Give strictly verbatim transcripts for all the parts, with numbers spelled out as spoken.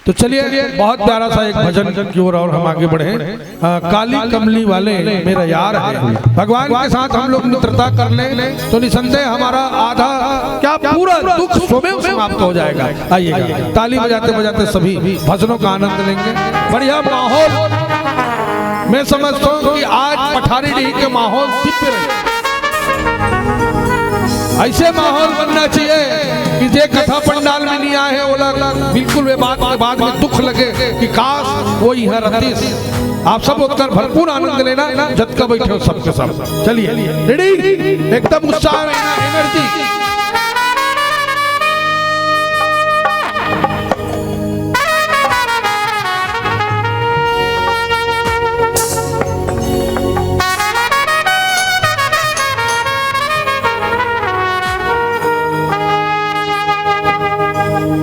तो चलिए, बहुत प्यारा सा एक भजन की ओर और हम आगे बढ़े। अ, काली कमली वाले मेरा यार है। भगवान के साथ हम लोग मित्रता कर लें तो निसंदेह हमारा आधा क्या पूरा दुख स्वमेव समाप्त हो जाएगा। आइएगा, ताली बजाते बजाते सभी भजनों का आनंद लेंगे। बढ़िया माहौल। मैं समझता हूँ कि आज पठारी डीह के माहौल दिव्य रहे। ऐसे माहौल बनना चाहिए कि जे कथा पंडाल में नहीं आए हैं, वो लोग बिल्कुल वे बात के बाद में दुख लगे कि काश वो यहाँ रहतीस। आप सब ओकर भरपूर आनंद लेना, जतका बैठे हो सबके सब। चलिए, रेडी, एकदम उत्साह रहना, एनर्जी।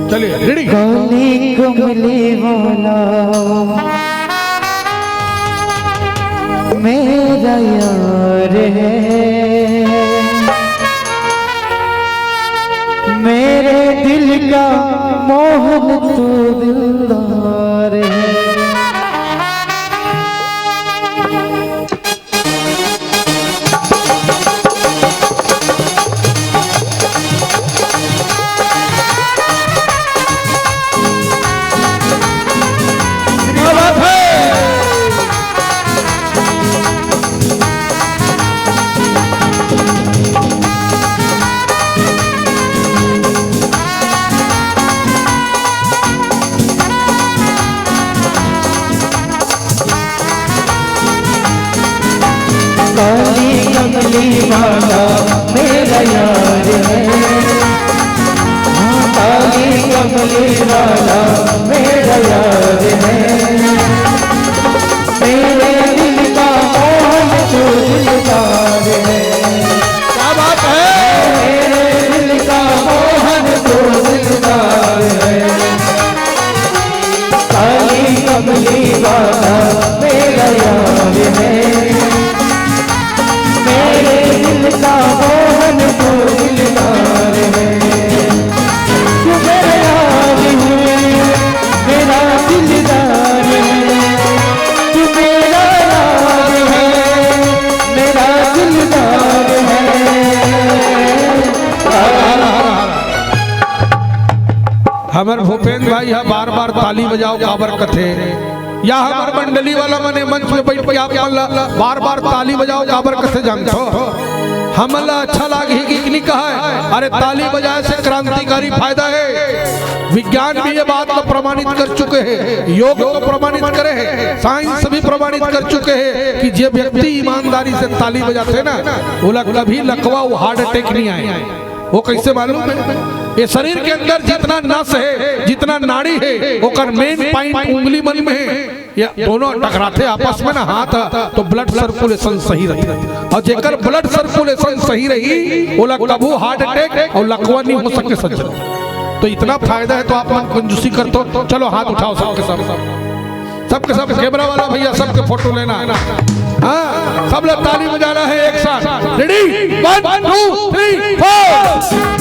चलिए, रेडी। काली कमली वाला मेरा यार है, मेरे दिल का मोहन तू दिलदार है। काली कमली वाला मेरा यार है, हाँ, काली कमली वाला मेरा यार है, मेरे दिल का मोहन तू दिलदार है। क्या बात है? मेरे दिल का मोहन तू दिलदार है। काली कमली वाला मेरा यार है, मेरे दिल का मोहन तू दिलदार है। तू मेरा यार है, मेरा दिलदार है, तू मेरा यार है, मेरा दिलदार है। हमर भूपेंद्र भाई ह बार बार ताली बजाओ काबर कथे, या हमर मंडली वाला मन ए मंच में बैठ के आप मन ला बार बार ताली बजाओ काबर कथे जानथो? हमन ला अच्छा लागही कि नहीं कहा है? अरे, ताली बजाए से क्रांतिकारी फायदा है। विज्ञान भी ये बात को प्रमाणित कर चुके हैं, योग तो प्रमाणित करे हैं, साइंस भी प्रमाणित कर चुके हैं कि जे व्यक्ति ईमानदारी से ताली बजाथे ना, ओला कभी लकवा, वो हार्ट अटैक नहीं आए। वो कैसे मालूम है? ये शरीर के अंदर जितना नस है, जितना नाड़ी है, ओकर मेन पॉइंट उंगली मन में है। ये दोनों टकराथे आपस में ना, हाथ, तो ब्लड सर्कुलेशन सही रही। और जेकर ब्लड सर्कुलेशन सही रही, ओला कभू हार्ट अटैक और लकवा नहीं हो सके सज्जन। तो इतना फायदा है, तो आप मन कंजूसी करथो। चलो, हाथ उठाओ सबके सब, सबके सब, कैमरा वाला भैया, सबके फोटो लेना है ना। हाँ, सब लोग ताली बजाना है एक साथ। रेडी, वन, टू, थ्री, फोर।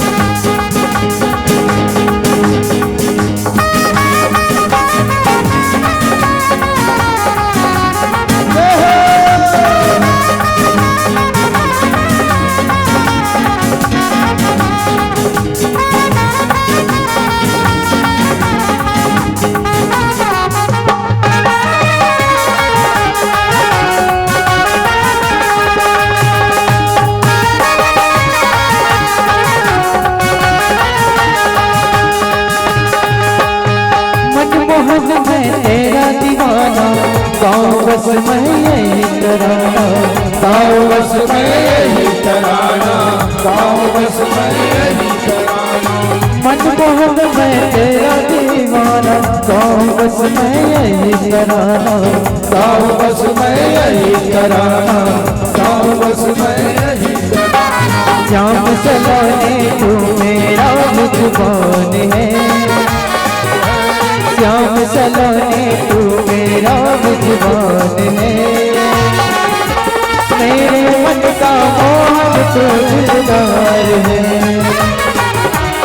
मनमोहन मैं तेरा दीवाना, गाँव बस मैं यही तराना, गाँव बस मैं यही तराना, गाँव बस मैं यही तराना। मनमोहन मैं तेरा दीवाना, गाँव बस मैं यही तराना, गाँव बस मैं यही तराना, गाँव बस मैं यही तराना। श्याम सलोने तू मेरा मेजबान है, श्याम सलोने तू मेरा मेजबान है। मेरे मन का मोहन तू दिलदार है।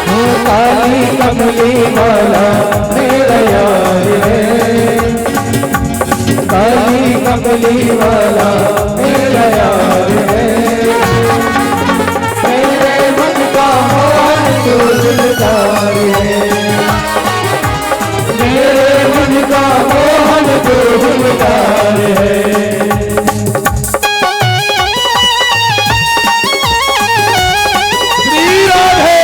वो काली कमली वाला मेरा यार श्री राधे।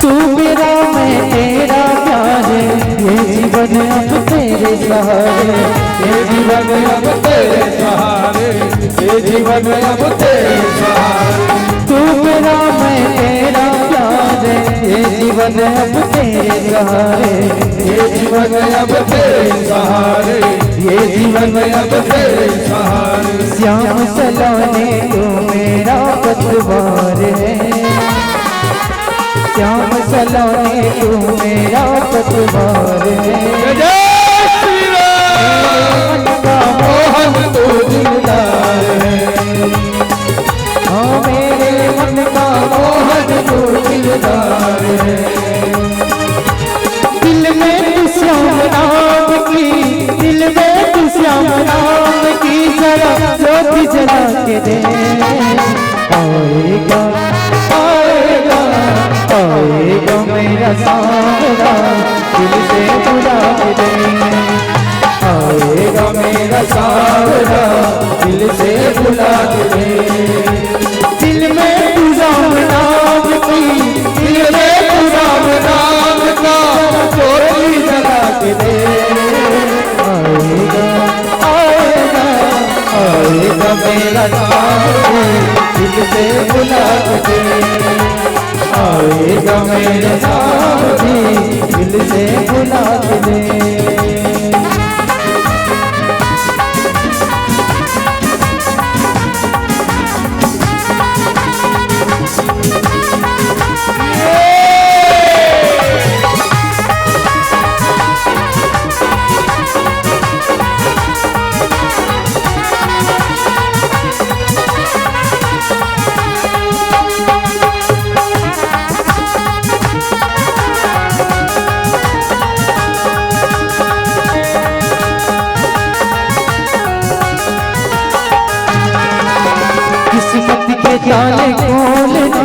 तू मेरा, मैं तेरा प्यार, ये जीवन अब तेरे सहारे। ये जीवन अब तेरे सहारे, ये जीवन अब तेरे सहारे। तू मेरा, मैं तेरा प्यार, ये जीवन अब तेरे सहारे। ये जीवन अब तेरे सहारे, ये जीवन अब तेरे सहारे। श्याम सलोने तू मेरा पतवार है, श्याम सलोने तू मेरा पतवार है। जय जय श्री राम। मन का मोहन तू दिलदार है, हाँ, मेरे मन का मोहन तू दिलदार है। दिल में तू श्याम नाम की, दिल में तू श्याम नाम की जरा ज्योति जला के दे। आएगा, आएगा, आएगा मेरा सांवरा, दिल से बुला के दे। आएगा मेरा सांवरा, दिल से बुला के दे। दिल में तू राम नाम की, दिल में तू राम नाम का ज्योति जला के दे। आएगा, आएगा, आएगा मेरा सांवरा, दिल से बुला के दे। आएगा मेरा सांवरा, दिल से बुला के दे। किस्मत के ताले खोलना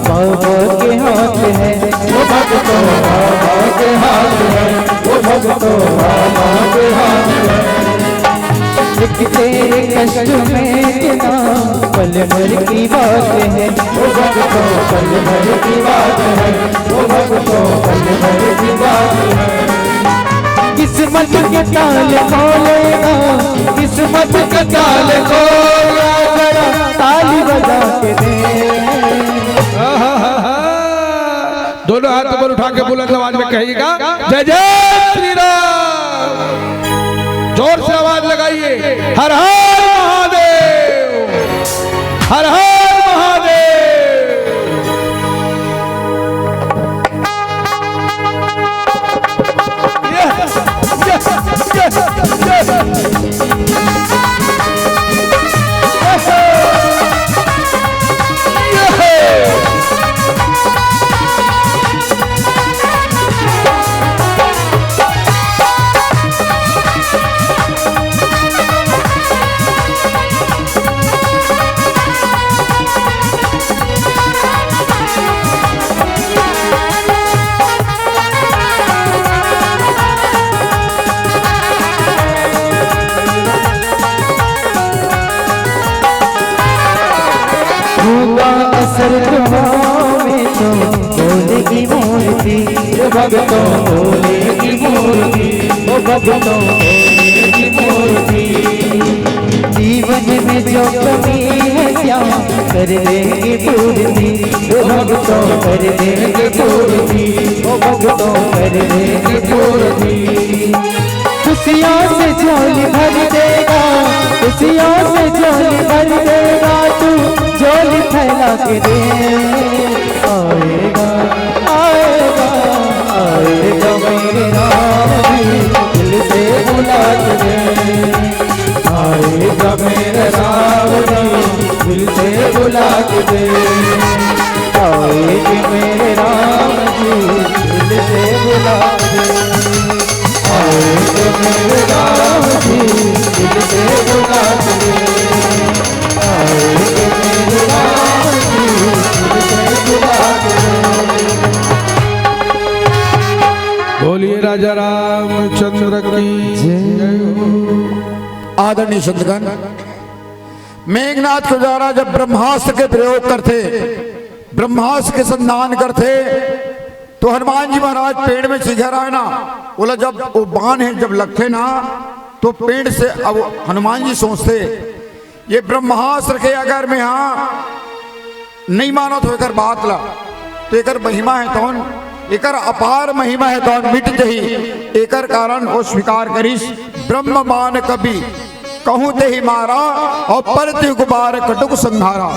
बाबा के हाथ है। वो भक्तों बाबा के हाथ है, वो भक्तों बाबा के हाथ है। एक तेरे कष्ट में इतना पल भर की बात है। वो भक्तों पल भर की बात है, वो भक्तों पल भर की बात है। किस्मत के ताले खोलेगा, किस्मत के ताले खोलेगा, जरा ताली बजा के दे। आहा, हा, हा। दोनों हाथ ऊपर उठा के बुलंद आवाज में कहिएगा, जय जय श्री राम। जोर से आवाज लगाइए, हर हर महादेव, हर हर महादेव। ये, ये, ये, ये। होगा असर दुआ में तो बोलेगी मूर्ति। भक्तों बोलेगी मूर्ति, ओ भक्तों बोलेगी मूर्ति। जीवन में जो कमी है श्याम कर देंगे पूर्ति, ओ भक्तों कर देंगे पूर्ति, ओ भक्तों कर देंगे पूर्ति। खुशियों से झोली भर दे। भर देगा तू झोली फैला के दे। आएगा, आएगा, आएगा मेरे राम जी, दिल से बुला के दे। आएगा मेरे राम जी, दिल से बुला के दे। आएगा मेरे राम जी, दिल से बुला के दे। आएगा मेरे राम जी, दिल से बुला के दे। बोलिए राजा रामचंद्र की जय हो। आदरणीय संतगण, मेघनाथ के द्वारा जब ब्रह्मास्त्र के प्रयोग करथे, ब्रह्मास्त्र के संधान करथे, तो हनुमान जी महाराज पेड़ में चिघर आए ना, बोला जब वो बाण हे जब लगथे ना, तो पेड़ से अब हनुमान जी सोचथे, ये ब्रह्मास्त्र के अगर मैं हा नहीं मानत हो एकर बात ला, तो एकर महिमा हे तौन, एकर अपार महिमा हे तौन मिट जही। एकर कारण वो स्वीकार करिस, ब्रह्म बाण कपि कहूँ तेहि मारा, और परति गुबार कटुक संघारा।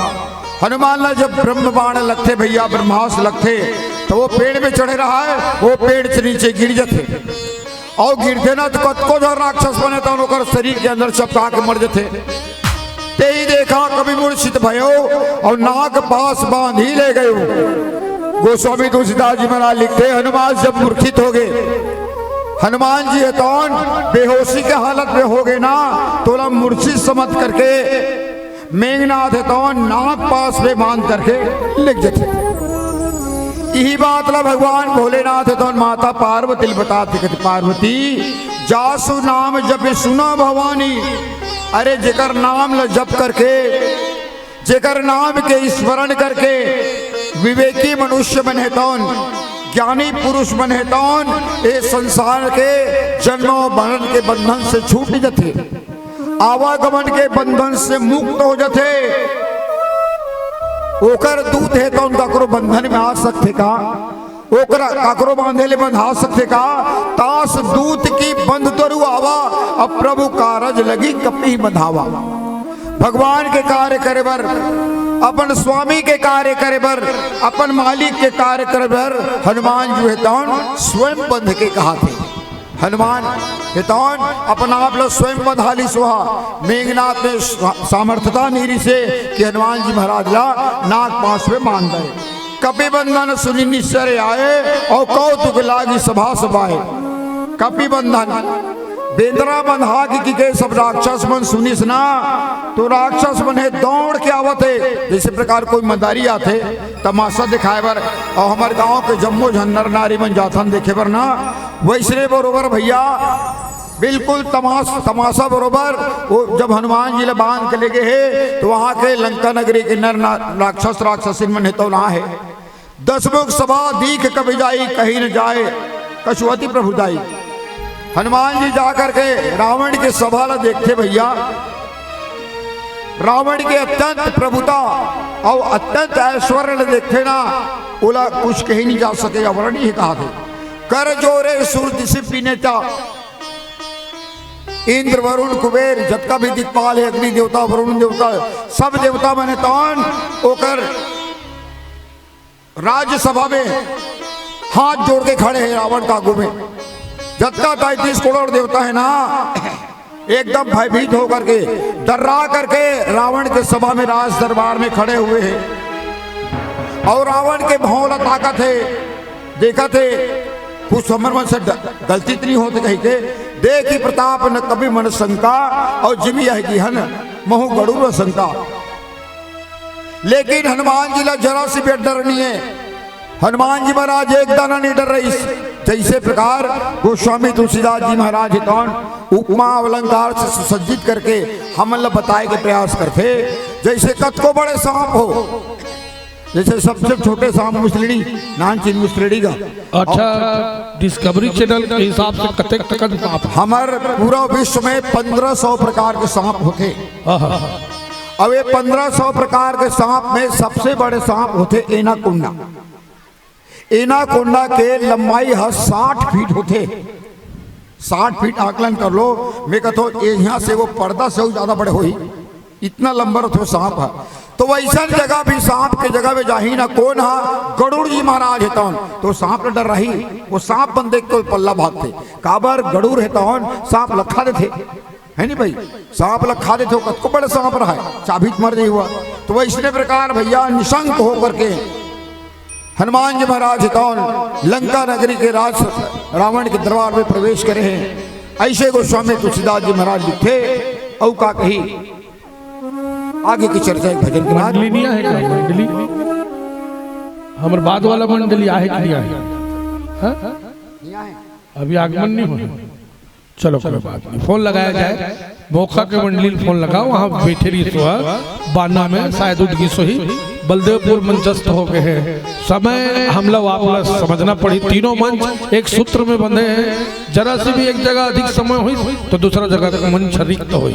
हनुमान ला जब ब्रह्म बाण लगथे भैया, ब्रह्मास्त्र लगथे, तो वो पेड़ में चढ़े रहा है, वो पेड़ से नीचे गिर जाते। अउ गिरथे ना, त कतको झन राक्षस मन हे, त ओकर शरीर के अंदर चपका के मर जथे। तेही देखा कपि मूर्छित भयो, अउ नाग पास बांधि ले गयो। गोस्वामी तुलसीदास जी महाराज लिखथे, हनुमान जब मूर्छित हो गए, हनुमान जी हे तौन बेहोशी के हालत में हो गए ना, तोला मूर्छित समझ करके मेघनाथ हे तौन नाग पास में बांध करके लिख देथे। इही बात ला भगवान भोलेनाथ हे तौन माता पार्वती ल बताथे, कथे, पार्वती, जासु नाम जपि सुना भवानी। अरे, जेकर नाम ला जप करके, जेकर नाम के स्मरण करके विवेकी मनुष्य मन हे तौन, ज्ञानी पुरुष मन हे तौन, ए संसार के जन्म मरण के बंधन से छूट जथे। आवागमन के बंधन से मुक्त हो जथे। ओकर दूत हे तौन काकरो बंधन में आ सकथे का? ओकरा काकरो बांधे ले बंधा सकथे का? तास दूत की बंध तरु आवा, अब प्रभु कारज लगी कपि बंधावा। भगवान के कार्य करे बर, अपन स्वामी के कार्य करे बर, अपन मालिक के कार्य करे बर हनुमान जी हे तौन स्वयं बंध के कहाथे। हनुमान हे तौन अपन आप ला स्वयं बंधा लिस। मेघनाथ में सा-, सामर्थता नहीं रिसे कि हनुमान जी महाराज ला नाग पास में बांध दे। कपि बंधन सुनि निश्चर आए, और कौतुक लागी सभा सब आए। कपि बंधन, बेंदरा बंधा के, कि के सब राक्षस मन सुनिस ना, तो राक्षस मन हे दौड़ के आवत हे। जैसे प्रकार कोई मदारी आथे तमाशा दिखाए बर, और हमर गांव के जम्मो झन नर नारी मन जाथन देखे बर ना, वैसने बरोबर भैया बिल्कुल तमाश-, तमाशा बरोबर। वो जब हनुमान जी ला बांध के लेगे हे, तो वहां के लंका नगरी के नर ना-, राक्षस राक्षसिन मन हे तो ना हे। दसमुख सभा दीख कपि जाई, कहीं न जाए कछुअति प्रभु जाई। हनुमान जी जा करके रावण के सभा ला देखथे भैया, रावण के अत्यंत प्रभुता और अत्यंत ऐश्वर्य ला देखथे ना, ओला कुछ कही नहीं जा सके, अवर्णनीय कहाथे। कर जोरे सुर दिसि पीने ता, इंद्र वरुण कुबेर जतका भी दिक्पाल हे, अग्नि देवता, वरुण देवता, सब देवता मन हे तौन ओकर राज्यसभा में हाथ जोड़ के खड़े हे रावण का आगू में। जतका तैंतीस करोड़ देवता हे ना, एकदम भयभीत होकर के, डर्रा करके रावण के सभा में, राज दरबार में खड़े हुए हे। और रावण के भौं ला ताकत हे, देखत हे, कुछ हमर मन से ड-, गलती तो नहीं होत कहिके। देखि प्रताप न कपि मन शंका, और जिमि यहि गिहन महु गरुर शंका। लेकिन हनुमान जी ला जरा सी भी डर नहीं हे। हनुमान जी महाराज एक दाना नहीं डर रहिस। जैसे प्रकार गोस्वामी तुलसीदास जी महाराज हे तौन उपमा अलंकार से सुसज्जित करके हमन ला बताए के प्रयास करथे। जैसे कतको बड़े सांप हो, जैसे सबसे छोटे सांप मुसलेड़ी, नानचिन मुसलेड़ी का। अच्छा, Discovery Channel के हिसाब से कतेक तकन सांप हे? हमर पूरा विश्व में पन्द्रह सौ प्रकार के सांप होथे। आहा। अब ये पन्द्रह सौ प्रकार के सांप में सबसे बड़े सांप होथे एनाकोंडा। एनाकोंडा के लंबाई ह साठ फीट होथे। साठ फीट आकलन कर लो, मैं कहथों, ये यहाँ से वो पर्दा से अउ ज्यादा बड़े होही। इतना लंबा रथे सांप ह। तो वैसन जगह भी सांप के जगह में जाही ना। कोन ह? गरुड़ जी महाराज हे तौन। तो सांप ल डर रही, वो सांप मन देख के पल्ला भागथे। काबर? गरुड़ हे तौन, सांप ल खा देथे, है नी भाई? सांप ल खा देथे, वो कतको बड़े सांप रहय, चाभित मर जाही हुआ। तो वैसने प्रकार भैया निशंक होकर के हनुमान जी महाराज हे तौन लंका नगरी के राज रावण के दरबार में प्रवेश करे हे। ऐसे गोस्वामी तुलसीदास जी महाराज लिखथे, अउ का कही, आगे की चर्चा एक भजन के बाद। मंडली नहीं आहे का? मंडली, हमर बाद वाला मंडली आहे कि नहीं आहे? हाँ? अभी आगमन नहीं हुआ। चलो, कोई बात नहीं, फोन लगाया जाए, मोखा के मंडली ल फोन लगाओ, वहाँ बैठे रही सो, बाना में शायद उठ गई सोही, बलदेवपुर मंचस्थ हो गए हैं। समय हमला वापस समझना पड़ी, तीनों मंच एक सूत्र में बंधे हैं। जरा सी भी एक जगह अधिक समय हुई तो दूसरा जगह का मंच रिक्त हुई।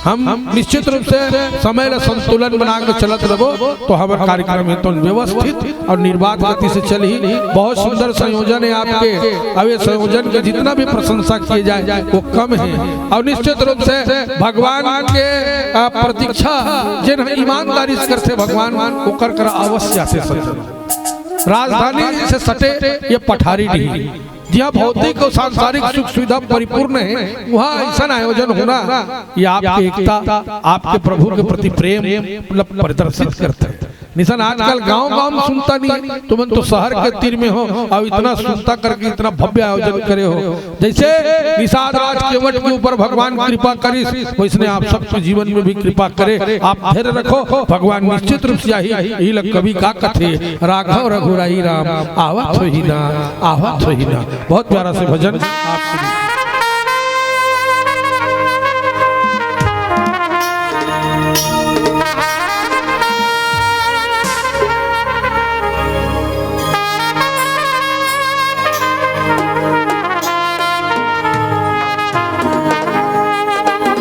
हम निश्चित रूप से समय ला संतुलन बना के चलत रहबो, तो हमर कार्यक्रम हे तो व्यवस्थित और निर्बाध गति से चलही। बहुत सुंदर संयोजन है आपके। अब ये संयोजन के जितना भी प्रशंसा किए जाए, वो कम है। और निश्चित रूप से भगवान के, आ, प्रतीक्षा, जिन ईमानदारी से करथे भगवान, ओकर करा अवश्य आशीर्वाद। राजधानी से सटे ये पठारी डीह, जिहाँ भौतिक और सांसारिक सुख सुविधा परिपूर्ण है, वहाँ ऐसा आयोजन होना, ये आपके एकता, आपके प्रभु के प्रति प्रेम मतलब प्रदर्शित करथे। निशन आजकल गांव-गांव में सुनता नहीं, तुमन तो शहर के तीर में हो, अब इतना सुंदर करके इतना भव्य आयोजन करे हो। जैसे निषाद राज केवट के ऊपर भगवान कृपा करिस, वैसने आप सबके जीवन में भी कृपा करे। आप धैर्य रखो, भगवान निश्चित रूप से आही। इही ल कवि का कथे, राघव रघुराई राम, आवत होही ना, आवत होही ना। बहुत प्यारा से भजन आपके लिए।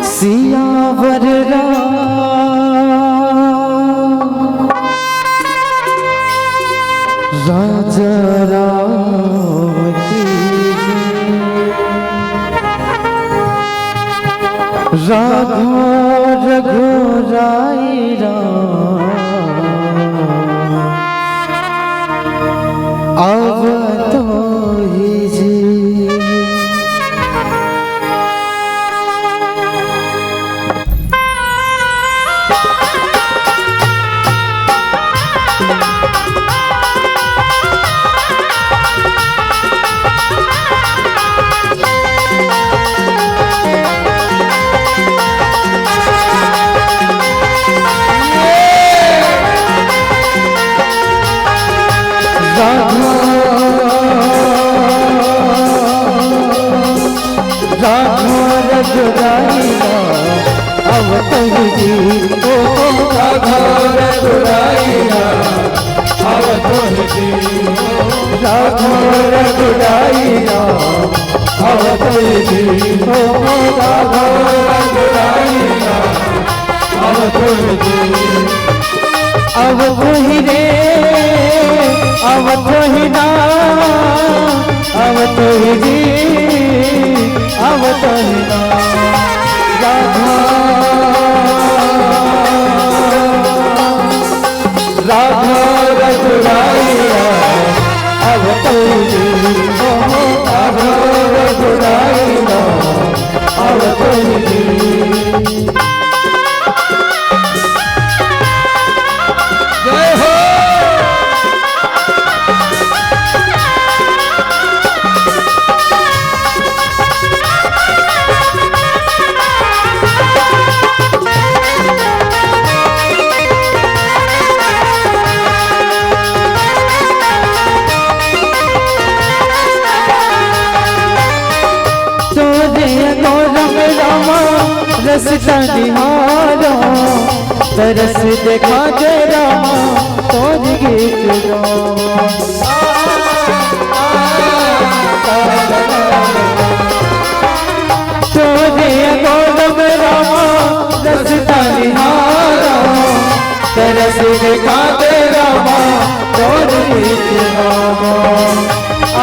सियावर राम राजा राम की जय। राघव रघुराई राम अवतोहि जी। राघव रघुराई राम अवतोहि जी, ओ राघव रघुराई राम अवतोहि जी, ओ राघव रघुराई राम अवतोहि जी, ओ राघव रघुराई राम अवतोहि जी। अवतोहि रे, अवतोहि ना, अवतोहि जी, अवतोहि ना। राघव, राघव रघुराई राम अवतोहि जी, ओ राघव रघुराई राम अवतोहि जी। जय हो। तोरे अगोरम रामा रसता निहारो, तरस देखा दे रामा तोर गीत गावा। तोरे अगोरम रामा रसता निहारो, तरस देखा दे रामा तोर गीत गावा।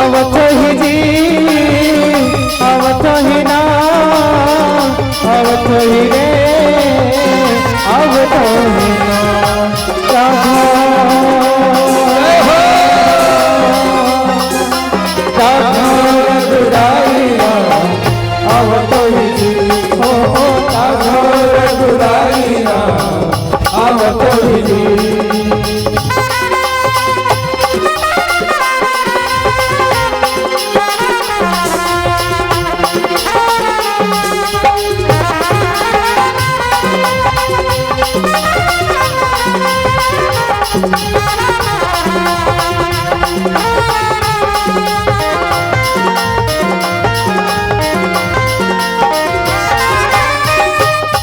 अवतोहि जी, अवतोहि ना, अवतोहि रे, आवत होही जी, ओ, ओ, राघव रघुराई राम, आवत होही जी।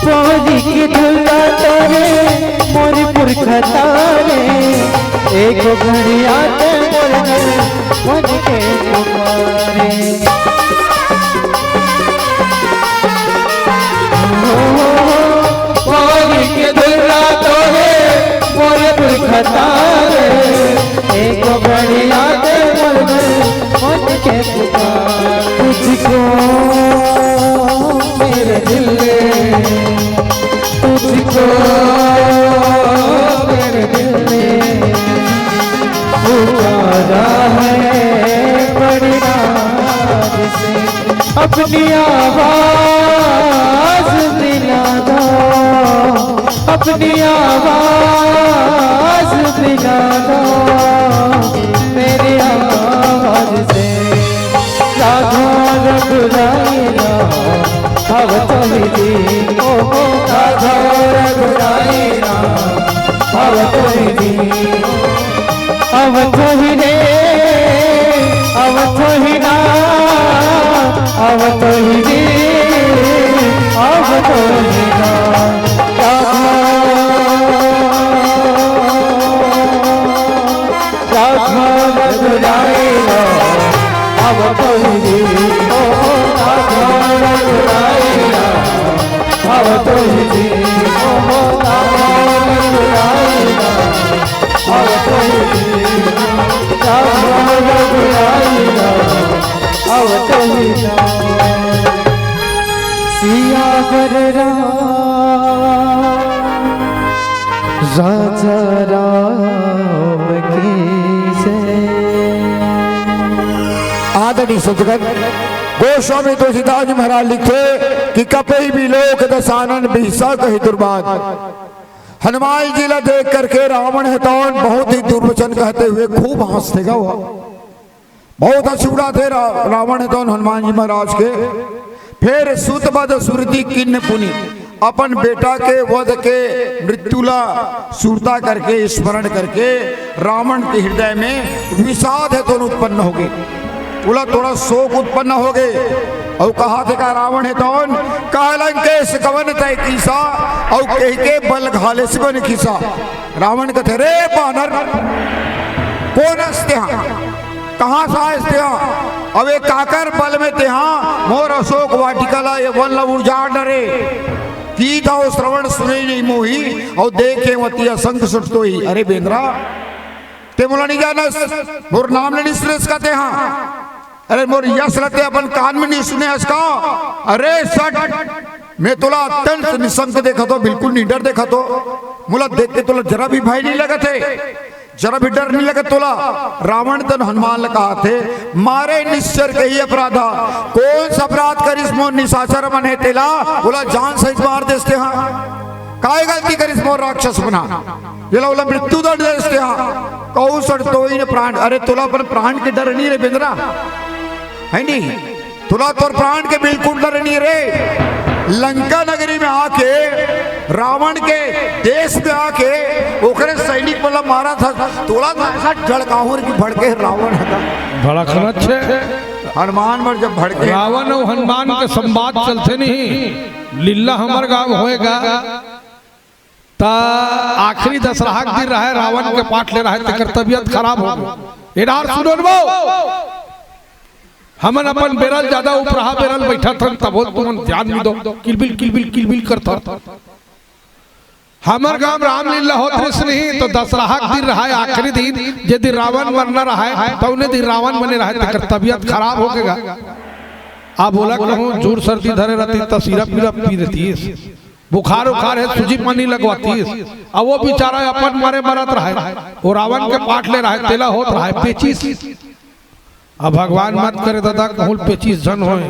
पौरी के दुल्ला तारे, मोर पुरखा तारे, एको घड़िया ते मोर मन के पुकारे। हो, हो, हो, पौरी के दुल्ला तारे, मोर पुरखा तारे, एको घड़िया ते मोर मन के पुकार। तुझको मेरे दिल ने, तुझको मेरे दिल ने पुकारा है बड़ी नाज से। अपनी आवाज दिला दो, अपनी आवाज दिला दो, मेरी आवाज से। राघव रघुराई राम, आवत होही जी, ओ, ओ, राघव रघुराई राम, आवत होही जी। आवत होही रे, आवत होही ना, आवत होही रे, आवत होही ना। राघव, राघव रघुराई राम, आवत होही जी, ओ, राघव रघुराई राम, आवत होही जी, ओ, राघव रघुराई राम, आवत होही जी, राघव रघुराई राम, आवत होही जी। सियावर राम राजा राम की जय। आदरणीय सदगत गोस्वामी तुलसीदास जी महाराज लिखे कि कपि विलोक दसानन बिहसा कहि दुर्बात। हनुमान जी ला देख करके रावण हेतौन बहुत ही दुर्वचन कहते हुए खूब हंसथे गा। बहुत हंसी उड़ाथे रा-, रावण हेतौन हनुमान जी महाराज के। फिर सुत बध सुरति किन्न पुनि, अपन बेटा के वध के मृत्यु ला सुरता करके, स्मरण करके रावण के हृदय में विषाद हेतौन उत्पन्न होगे। ओला थोड़ा शोक उत्पन्न होगे। अउ कहाथे का रावण हेतौन, "कह लंकेश कवन तैं कीसा, अउ कहि के बल घालेस बन कीसा।" रावण कथे, "रे बानर, कोन अस तेहा? कहाँ से आयस तेहा? अउ ए काकर बल में तेहा मोर अशोक वाटिका ला, ए वन ला उजाड़ डरे?" कीधौं श्रवण सुनइ नहीं मोहि, अउ देखेंव अति असंग सुरतोहि। अरे बेंदरा, तें मोला नइ जानस, मोर नाम ल नइ सुनेस का तेहा? अरे मोर यस ल तें अपन कान में नइ सुने हस का? अरे सट, मैं तोला अत्यंत निशंक देखत हों, बिल्कुल निडर देखत हों। मोला देख के तोला जरा भी भय नइ लगत हे, जरा भी डर नइ लगत तोला। रावण तन हनुमान ल कहाथे, "मारे निश्चर केहि अपराधा।" कोन सा अपराध करिस मोर निशाचर मन हे तेला, ओला जान सहित मार देस तेहा। काय गलती करिस मोर राक्षस मन हा? येला ओला मृत्यु दंड देस तेहा। कहूँ सर तो ही ने प्राण, अरे तोला अपन प्राण के डर नइ रे बेंदरा, हे नी? तोला तोर प्राण के बिल्कुल डर नइ रे। लंका नगरी में आके, रावण के देश में आके, ओकरे सैनिक मन ला मारत हस, तोला तो ऐसा डर काहूँ रे कि भड़के रावण हे। भड़कना छे। हनुमान मन जब भड़के। रावण अउ हनुमान के संवाद चलथे नहीं, लीला हमर गाँव होय गा। त आखिरी दसरहा के दिन रहय, रावण के पाठ ले रहय, तेकर तबियत खराब हो गे। ए डार सुनो न बो, हमन अपन बेरा ल जादा उपरहा बेरा ल बइठत हन, तभो तुमन ध्यान नइ दो, किलबिल, किलबिल, किलबिल करत हन। हमर गाँव रामलीला होत रहिस नहीं, त दसरहा के दिन रहय, आखिरी दिन, जे दिन रावण मरना रहय, त ओने दिन रावण मरे रहय, तेकर तबियत खराब हो गे गा। अब ओला कहूँ जोर सर्दी धरे रहतिस, त सिरप विरप पी देतिस। बुखार उखार हे, सूजी पानी लगवातिस। अब वो बेचारा अपन मारे मरत रहय, वो रावण के पाठ ले रहय, तेला होत रहय पेचिस। अब भगवान मत करे दादा, कहूँ पेचिस झन होय।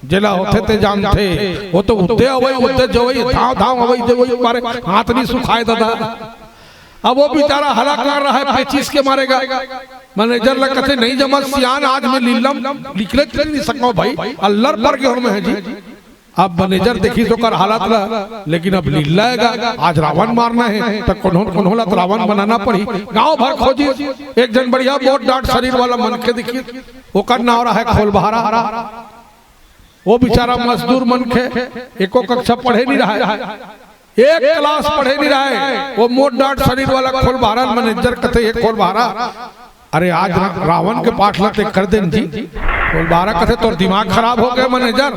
जेला होथे ते जानथे। वो तो उद्दे अवई, उद्दे जवई, धांव धांव अवई जवई मारे हाथ नहीं सुखाए ददा। अब वो बेचारा हला कर रहा है, पेचिस के मारेगा। मैनेजर ला कथे, "नहीं जमत सियान, आज मैं लीला म निकले नहीं सकंव भाई, अल्लर पर गे हों मैं ह जी।" अब मैनेजर देखिस ओकर हालत ला, लेकिन अब लीला हे गा, आज रावण मारना हे, त कोनो कोनो ला त रावण बनाना पड़ही। गांव भर खोजिस, एक झन बढ़िया मोट डाट शरीर वाला मनखे दिखिस, ओकर नांव रहय खोलबहारा। वो बेचारा मजदूर मनखे, एको कक्षा पढ़े नहीं रहय, एक क्लास पढ़े नहीं रहय। वो मोट डाट शरीर वाला खोलबहारा ल मैनेजर कथे, "हे खोलबहारा, अरे आज रा-, रावण के पाठ ला ते कर देन जी।" खोलबहारा कथे, "तोर दिमाग खराब हो गे मैनेजर,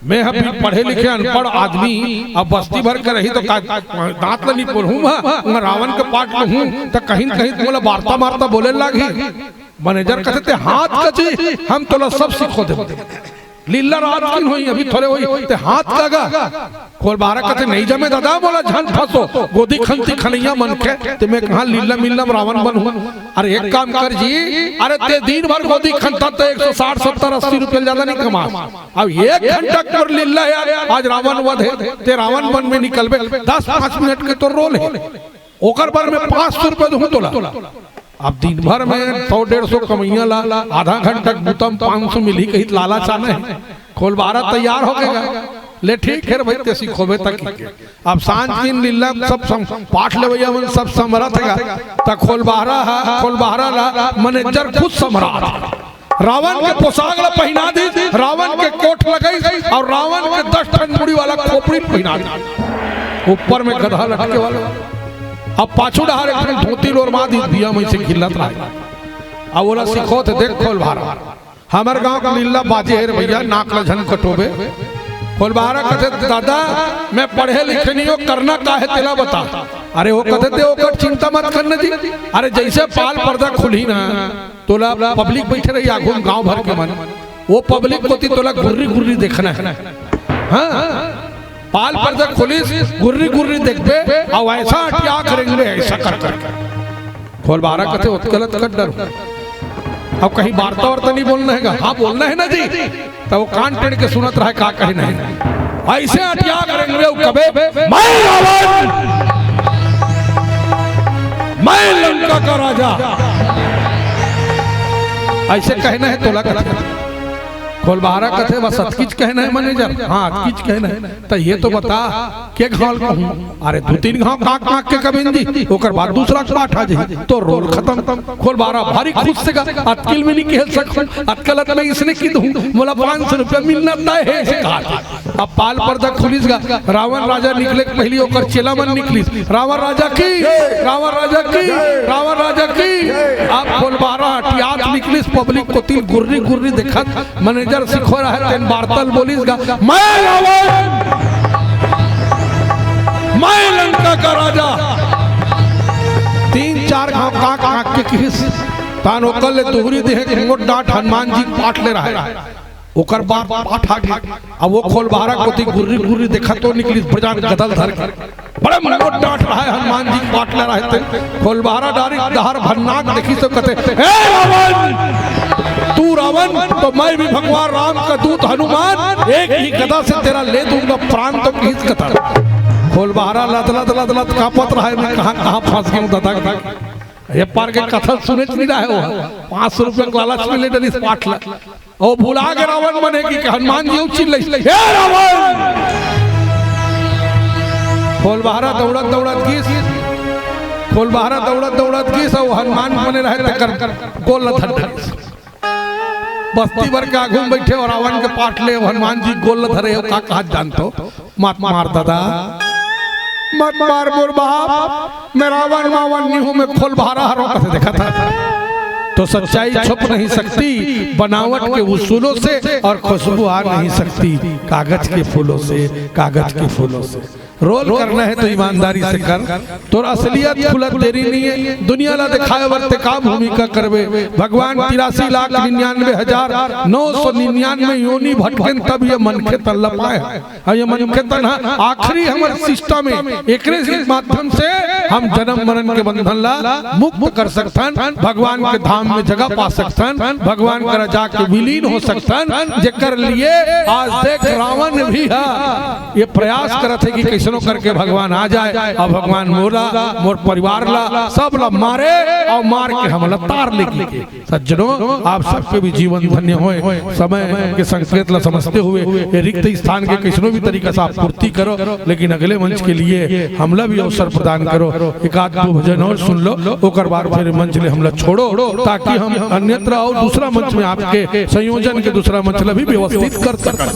मैं ह भी पढ़े लिखे अनपढ़ आदमी, अब बस्ती भर के रही तो का दांत ला नहीं पोरहूं मैं, मैं रावण के पाठ लूं त कहीं न कहीं मोला वार्ता मारता बोले लागही।" मैनेजर कथे, "ते हाथ कची, हम तोला सब सिखो देबो।" लीला रात किन होही, अभी थोरे होही, ते हाथ का गा। खोलबहारा कथे, "नहीं जमे ददा, मोला झन फंसो, गोदी खंती खनैया मनखे, ते मैं कहां लीला मिलना म रावण बनहूं। अरे एक काम कर जी, अरे ते दिन भर गोदी खनता ते एक सौ साठ, सत्तर, अस्सी रुपया ले जादा नहीं कमा। अब एक घंटा कर लीला यार, आज रावण वध हे, ते रावण बन में निकलबे, दस पांच मिनट के तो रोल हे।" ओकर बर मैं पांच सौ रुपया दूहूं तोला। अब दिन भर में सौ डेढ़ सौ कमइया ला आधा घंटा के बूता म पांच सौ मिलही कहित लालच आना हे। खोलबहारा तैयार हो गे गा, "ले ठीक हे रे भाई, ते सिखोबे तक।" अब सांझ दिन लीला सब सम-, पाठ लेवइया मन सब समरत हे गा, त खोलबहारा ह-, खोलबहारा ला मैनेजर खुद समरत। रावण के पोशाक ला पहिना दिस, रावण के कोट लगइस अउ रावण के दस ठन मुड़ी वाला खोपड़ी पहिना दिस। ऊपर में गधा लटके वाला। अब पाछू डहार एक ठन धोती ल ओरमा दिस, बिया में से खिल्लत रहय। अब ओला सिखोथे, "देख खोलबहारा, हमर गांव के लीला बाजे हे रे भइया, नाक ला झन कटोबे।" खोलबहारा कथे, "ददा, मैं पढ़े लिखे नहीं हों, करना का हे तेला बता।" अरे वो कथे, "ते ओकर चिंता मत करना जी, अरे जइसे पाल पर्दा खुलही ना, तोला पब्लिक बइठे रही आघू म गांव भर के मन, वो पब्लिक कोती तोला गुर्री गुर्री देखना हे।" हां, पाल पर्दा खुलिस, गुर्री गुर्री देखबे, अउ अइसा अटिया करेंगे, अइसा कर कर। खोलबहारा कथे, "ओतका ल त कर डरहूं, अब कहीं वार्ता वार्ता नहीं बोलना हे गा?" "हां, बोलना हे ना जी।" त वो कान टेढ़ के सुनत रहय, का कहिन हे। "अइसे अटिया करेंगे, अउ कबे, मैं रावण, मैं लंका का राजा।" अइसे कहना हे तोला कथे। खोलबहारा कथे, "बस अतकीच कहना हे मैनेजर?" "हां, अतकीच कहना हे।" "त ये तो बता, के घांव ल कहूं?" "अरे दू तीन घांव कांक कांक के कबे न जी, ओकर बाद दूसरा के पाठ आ जाही, तो रोल खतम।" खोलबहारा भारी खुस हे गा, "अतकी ल मैं नहीं कहे सकंव, अतका ल त मैं अइसने कहि दूहूं, मोला पांच सौ रुपया मिलना तय हे," अइसे कहा। अब पाल पर्दा खुलिस गा, रावण राजा निकले के पहिली ओकर चेला मन निकलिस। रावण राजा की, रावण राजा की, रावण राजा की। अब खोलबहारा अटियात निकलिस, पब्लिक कोती ल गुर्री गुर्री देखत, मैनेजर सिखोय रहय, तेन वार्ता ल बोलिस गा, "मैं रावण, मैं लंका का राजा।" तीन चार घांव कांक कांक के किहिस, तहान ओकर ले दुहरी देहे के मोट डांट हनुमान जी के पाठ ले रहय। ओकर बाद पाठ आ गे। अब वो खोलबहारा कोती गुर्री गुर्री देखत तो निकलिस, बजान गदा ल धर के। बड़े मोट डांट रहय, हनुमान जी के पाठ ले रहय ते। खोलबहारा डारी डहार भन्नाक देखिस त कथे, "हे रावण, तू रावण तो मैं भी भगवान राम का दूत हनुमान, एक ही गदा से तेरा ले दूंगा प्राण," तो किहिस कथा। खोलबहारा लदलद लदलद कांपत रहय, "मैं कहां कहां फंस गेंव ददा।" ये पार के कथा सुनेच नहीं रहय वो, पांच सौ रुपया के लालच में ले डरिस पाठ ला। अउ भुला गे रावण मन हे कि हनुमान जी अउ चिल्लाइस, "हे रावण!" खोलबहारा दउड़त दउड़त गिस, खोलबहारा दउड़त दउड़त गिस, अउ हनुमान बने रहय तेकर गोल ल धर डरिस। बस्ती भर के आघू म बइठे अउ रावण के पाठ ले हनुमान जी गोल ल धरे हे, का कहत जानथव? "मत मार ददा, मत मार मोर बाप, मैं रावण मावण नहीं हूं, मैं खोलबहारा हरों," कथे देखत हस। तो सच्चाई छुप नहीं सकती बनावट के उसूलों से, और खुशबू आ नहीं सकती कागज के फूलों से, कागज के फूलों से। रोल करना हे तो ईमानदारी से कर, तोर असलियत खुलत देरी नइ हे। दुनिया ला देखाय बर ते का भूमिका करबे? भगवान तिरासी लाख निन्यानवे हजार नौ सौ निन्यानवे योनि भटकेन तब ये मनखे तन ला पाय हे। अउ ये मनखे तन ह आखिरी हमर सिस्टम हे, एकरे माध्यम से हम जनम मरन के बंधन ला मुक्त कर सकथन, भगवान के धाम में जगह पा सकथन, भगवान करा जाके विलीन हो सकथन, जेकर लिए आज देख रावण भी ह ये प्रयास करत हे कि कइसनो करके भगवान आ जाय अउ भगवान मोला, मोर परिवार ला, सब ला मारे अउ मार के हमला तार लेगे। सज्जनों, आप सबके भी जीवन धन्य होय। समय के संकेत ला समझते हुए ये रिक्त स्थान के कइसनो भी तरीका से आप पूर्ति करो, लेकिन अगले मंच के लिए हमला भी अवसर प्रदान करो। एक आध दो भजन अउ सुन लो, ओकर बाद फिर मंच ले हमला छोड़ो, ताकि हम अन्यत्र अउ दूसरा मंच में आपके संयोजन के दूसरा मंच ला भी व्यवस्थित कर सकन।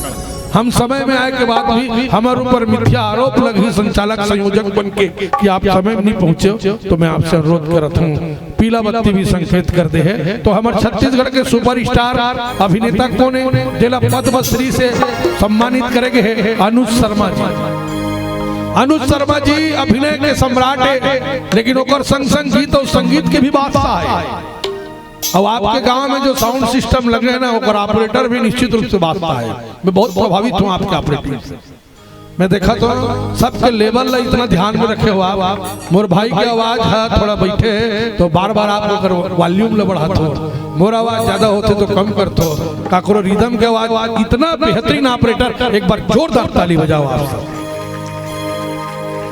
हम समय में आय के बाद भी हमर ऊपर मिथ्या आरोप लगही संचालक संयोजक बन के कि आप समय में नइ पहुंचे हो, तो मैं आपसे अनुरोध करत हूं, पीला बत्ती भी संकेत कर दे हे। तो हमर छत्तीसगढ़ के सुपरस्टार अभिनेता कोन हे, जेला पद्मश्री से सम्मानित करे गे हे? अनुज शर्मा जी। अनुज शर्मा जी अभिनय के सम्राट हे, लेकिन ओकर संग संग गीत अउ संगीत के भी बादशाह हे। अउ आपके गांव में जो साउंड सिस्टम लगे हे ना, ओकर ऑपरेटर भी निश्चित रूप से बादशाह हे। मैं बहुत प्रभावित हूं आपके ऑपरेटिंग से। मैं देखत हंव, सबके लेवल ला इतना ध्यान में रखे हो आप। मोर भाई के आवाज ह थोड़ा बइठे हे, तो बार बार आप ओकर वॉल्यूम ला बढ़ात हो। मोर आवाज ज्यादा होथे तो कम करत हो। काकरो रिदम के आवाज, इतना बेहतरीन ऑपरेटर, एक बार जोरदार ताली बजाओ आप सब।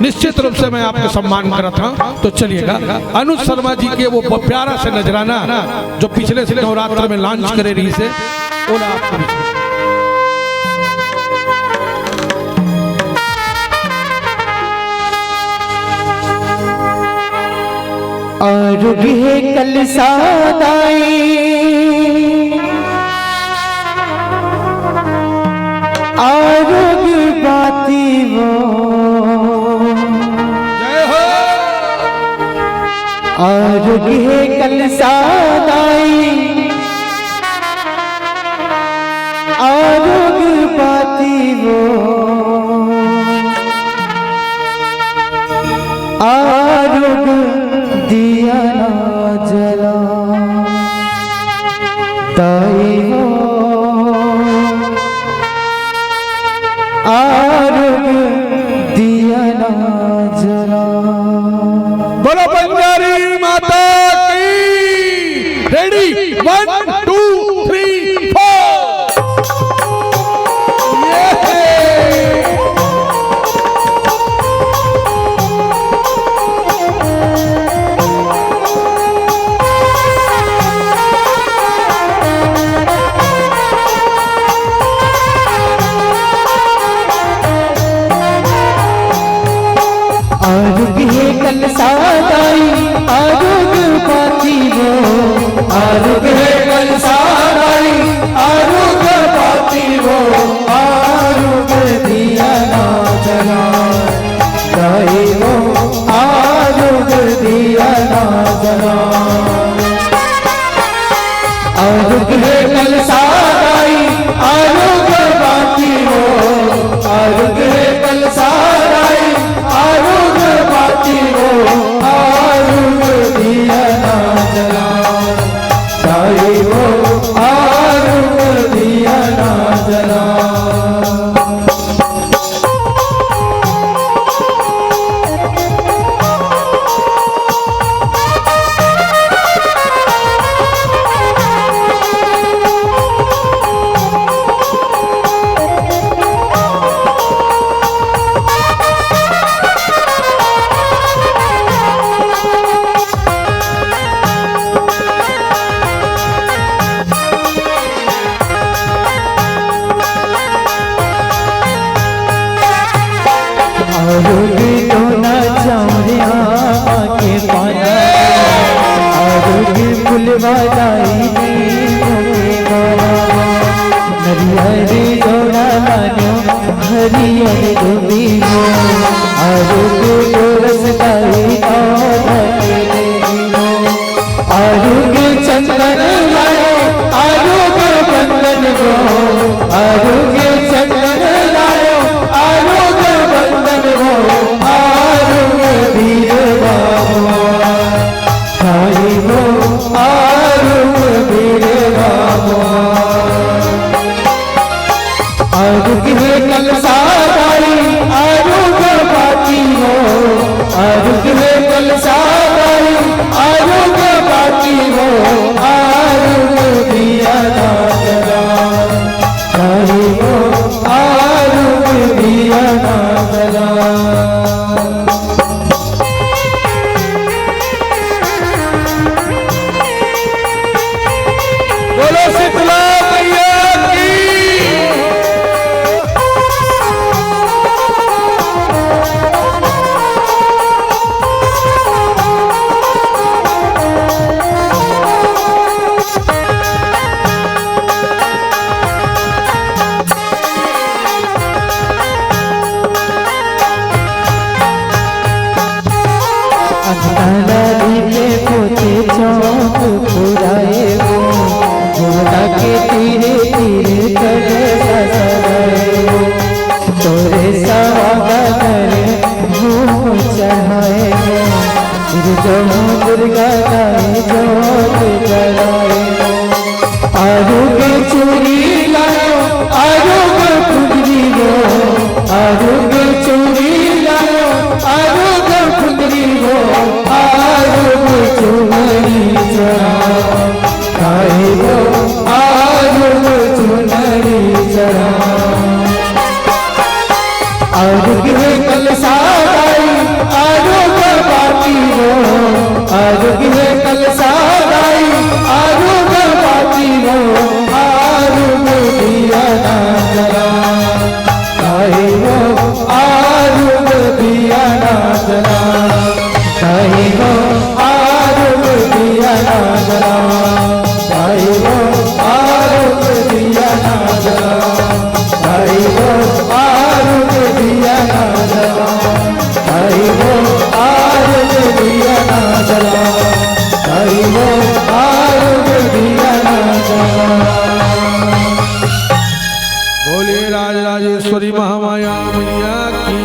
निश्चित रूप से मैं आपके सम्मान करत हंव। तो चलिएगा, अनुज शर्मा जी के वो प-, प्यारा से नजराना, जो पिछले से नवरात्र में लॉन्च करे रहिसे, ओला आपको भी आरुग हे कलसा दाई, आरुग बाती वो। जय हो। आरुग हे कलसा दाई, आरुग बाती वो। आरुग दिया ना जला दाई वो। आरुग दिया ना जला। बोलो बंजारी माता की। Ready, one, two, three, four. ये। आरुग हे कलसा दाई, आरुग बाती वो। आरुग हे कलसा दाई, आरुग बाती वो। आरुग दिया ना जला दाई वो, आरुग दिया ना जला। आरुग हे कलसा दाई, आरुग बाती वो। आरुग हे कलसा दाई, आरुग बाती वो। आरुग दिया ना जला दाई वो, आरुग दिया ना जला। आरुग टोना चावरिया के पाना, आरुग फुलवा लाई नीम के माला, नरियर जोड़ा लानो हरियर दुबी हो। आरुग गोरस लाई नौबत देवी हो। आरुग चंदन लायो, आरुग बंदन हो। आरुग चंदन लायो, आरुग बंदन हो। आरुग हे कलसा बाई, आरुग बाती हो, आरुग हे कलसा बाई, आरुग बाती हो, आरुग दिया ना जला, ताई हो, आरुग दिया ना जला। बोलो शीतला मैया की। अंगना लीपे पोते चौक पुराए हो, गोदा के तीरे तीरे कलसा सजाए हो, तोरे सवागत करे घूम चढ़ाए हो, फिर जो दुर्गा गाए जोत जलाए हो। आरुग चूड़ी लायो, आरुग फुलरी हो, आरुग चूड़ी लायो, आरुग फुलरी हो, आरुग चुनरी चढ़ा, ताई हो, आरुग चुनरी चढ़ा। आरुग हे कलसा बाई, आरुग बाती हो, आरुग हे कलसा बाई, आरुग बाती हो, आरुग दिया ना जला, ताई हो, आरुग दिया ना जला, ताई हो, आरुग दिया ना जला, ताई हो, आरुग दिया ना जला। ताई हो, आरुग दिया ना जला, ताई हो, आरुग दिया ना जला, ताई हो, आरुग दिया ना जला। बोलिए राजराजेश्वरी महामाया मैया की।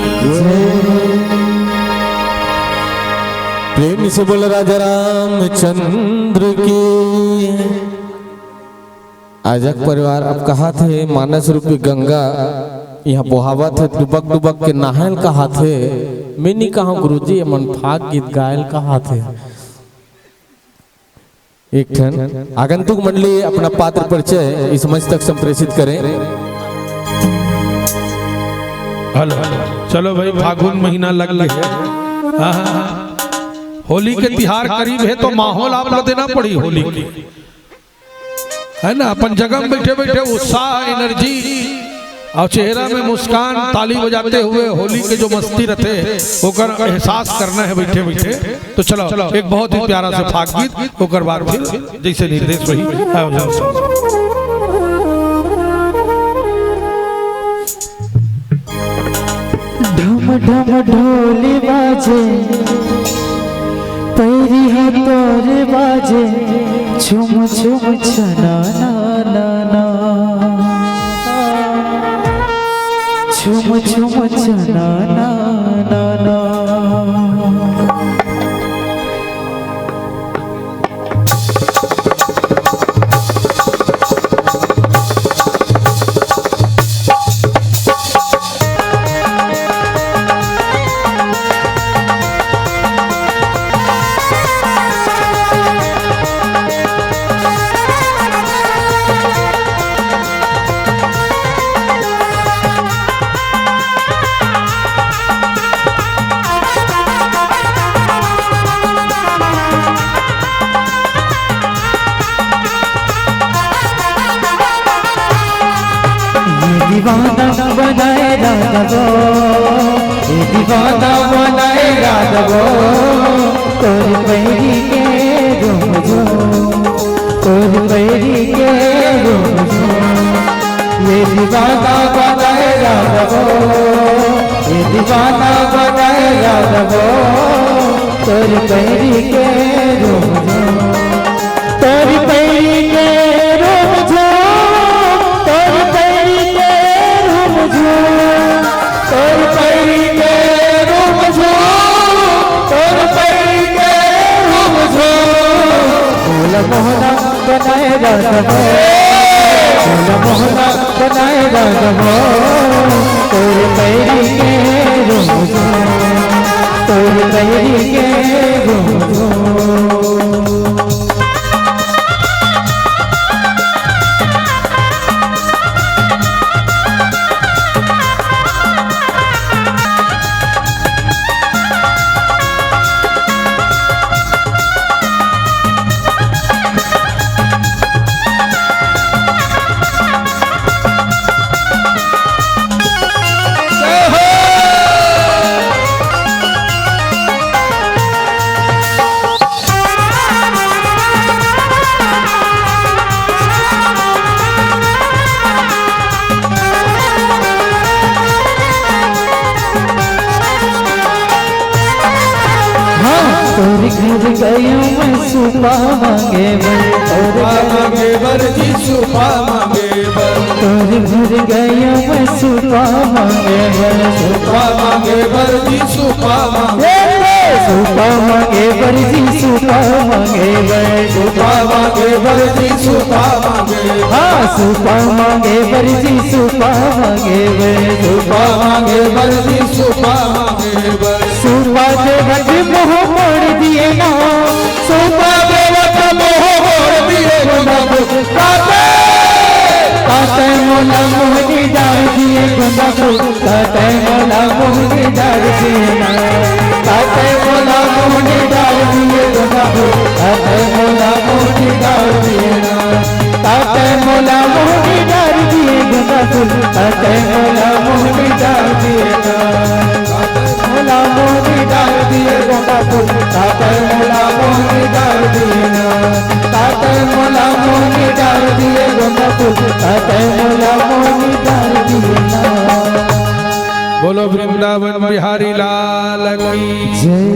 प्रेम से बोल राजा रामचंद्र की। आजक परिवार अब कहाथे, मानस रूपी गंगा इहाँ बोहावत हे, डुबक डुबक के नहायल कहाथे। मैं नी कहँव गुरुजी, एमन फाग गीत गायल कहाथे। एक ठन आगंतुक मंडली अपना पात्र परिचय इस मंच तक संप्रेषित करें। हेलो, चलो भाई, फागुन महीना लग गे हे। हाँ, हाँ, हाँ। होली के तिहार करीब हे, तो माहौल आप ला देना पड़ी होली के। है ना, अपन जगह में बैठे बैठे उत्साह, एनर्जी और चेहरा में मुस्कान, ताली बजाते हुए होली के जो मस्ती रथे, ओकर एहसास करना हे बैठे बैठे। तो चलो, एक बहुत ही प्यारा सा फाग गीत, ओकर बाद फिर जैसे निर्देश वही। आओ, जाओ, जाओ। ढम ढम ढोल बाजे, पैरी हा तोर बाजे, छुम छुम छना ना ना ना। छुम छुम छना ना ना ना। ये दीवाना बनाए राधा वो, ये दीवाना बनाए राधा वो, तोर पैरी के रूम जो, तोर पैरी के रूम जो। ये दीवाना बनाए राधा वो, ये दीवाना बनाए राधा वो, तोर पैरी के रूम जो। तोर पैरी के रूम जो, तोर पैरी के रूम जो, तोर पैरी के रूम जो, तोर पैरी के रूम जो। भोला मोहना बनाए राधा वो, भोला मोहना बनाए राघवो, तोर पैरी के रोजो, तोर पैरी के रोजो। हाँ, तोर घर गयो मैं सुपा मांगे बर, तोर घर मांगे बर जी, सुपा मांगे बर। तोर घर गयो मैं सुपा मांगे बर, सुपा मांगे बर जी, सुपा मांगे। ए, ए, सुपा मांगे बर जी, सुपा मांगे बर। सुपा मांगे बर जी, सुपा मांगे। हाँ, सुपा मांगे बर जी, सुपा मांगे बर। सुपा मांगे बर जी, सुपा मांगे बर। सुपा देवत मोह मोड़ दिए ना, सुपा देवत मोह मोड़ दिए ना। ताते, ताते मोला मोहनी डार दिए गोंदा फूल, ताते मोला मोहनी डार दिए ना, ताते मोला मोहनी डार दिए गोंदा फूल, ताते मोला मोहनी डार दिए ना, ताते मोला मोहनी डार दिए गोंदा फूल, ताते मोला मोहनी डार दिए ना। मोला मोहनी डार दिए गोंदा फूल, ताते मोला मोहनी डार दिए ना। ताते मोला मोहनी डार दिए गोंदा फूल, ताते मोला मोहनी डार दिए ना। बोलो वृंदावन बिहारी लाल की जय।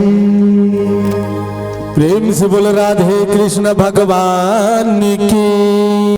प्रेम से बोलो राधे कृष्ण भगवान की।